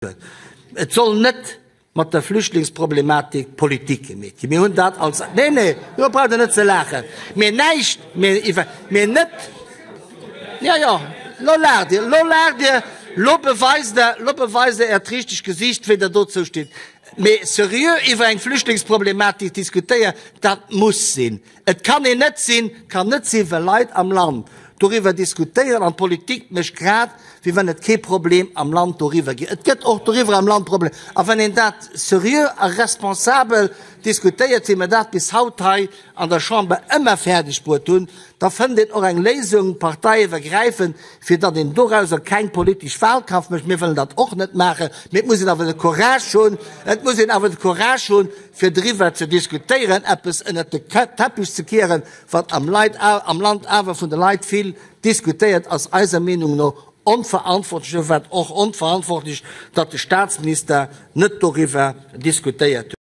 huet. Et soll net mat der Flüchtlingsproblematik Politik gemeet ginn. Mir hunn dat als, nee, nee, do braucht Der net ze laachen, mir näischt, mir iwwer, mir net, jo, jo, lo laacht Dir, lo laacht Dir, lo beweist Der, lo beweist Der Äert richtegt Gesiicht, wéi Der dozou stitt. Mee seriö iwwer eng Flüchtlingsproblematik diskutéieren, dat muss sinn. Et kann een net sinn, kann net sinn, wa Leit am Land doriwwer diskutéieren an d'Politik mécht grad, wéi wann et kee Problem am Land doriwwer ginn. Et gëtt och doriwwer am Land Problemer. A wann een dat seriö a responsabel diskutéiert, wéi mer dat bis haut hei an der Chamber ëmmer fäerdeg bruet hunn, da fënnt een och eng Léisung parteiiwwergräifend, fir datt een dorauser keng politesch Wahlkampf mécht. Mir wëllen dat och net maachen, mee et muss een awer de Courage hunn, et muss een awer de Courage hunn, fir driwwer ze diskutéieren, eppes ënnert de Teppich ze kieren, wat am Leit, am Land awer vun de Leit vill diskutéiert, ass eiser Meenung no onverantwortlech. Et war och onverantwortlech, datt de Statsminister net doriwwer diskutéiert huet.